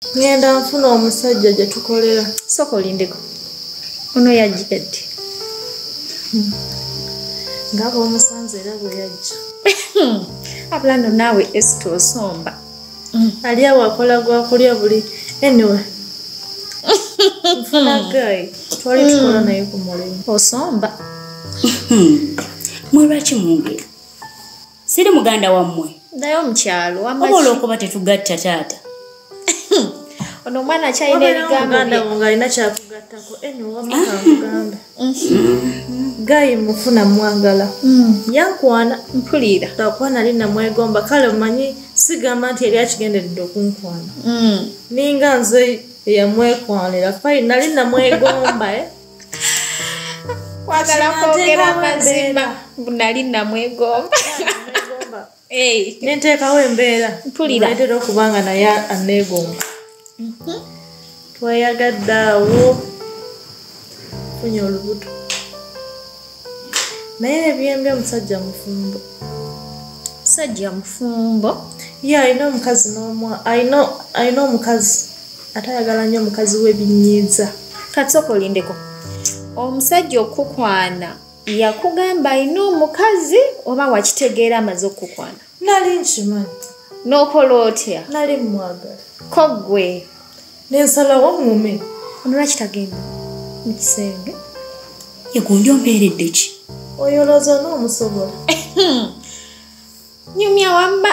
Ngenda nfuna omusajja gye tukolera. Sooka olindeko. Ono yajja ddi? Nga bw'omusanze era bwe yajja. Abula nno naawe Esther osomba. Ali awo akola gwa kulya buli. Anyway. Nfuna guy. Twali tukola naye ku mulimu. Osomba. Mwe lwaki mwogera? Siri muganda wammwe. Ddayo mu kyalo wamma Oba olw'okuba tetugatta taata. Ono omwana akyalina Wabeerawo ebigambo muganda bye. wo ng'alina kyakugattako. Anyway, wamma kankugambe. Guy mufuna mwagala. Yankwana. Mpulira. Lwakuba nali namwegomba kale omanyi sigamba nti yali akigenderedde okunkwana. Ninga nze eyamwekwanira fine nali namwegomba eh. Kwagala Kati kwogera nteekawo amazima. embeera. Nali namwegomba. Namwegomba. Hey. Ne nteekawo embeera. Mpulira. Muleetera okuba nga naye aneegomba. Tweyagadde awo. Nfunye olubuto. Naye ebyembi omusajja mufumbo. Musajja mufumbo. Ye alina omukazi n'omwa alina omukazi ate ayagala nnyo omukazi w'ebinyiiza. Kati sooka olindeko. Omusajja okukwana yakugamba alina omukazi oba wakitegeera amaze okukwana? Nali nkimanyi. N'okola otya? Nali mmwagala. Ko ggwe. Ne nsalawo ŋŋume. Ono lwaki tagenda mu kisenge? Ye gundi ompeeredde ki? Oyo olowooza onoomusobola? Nyumya wamma.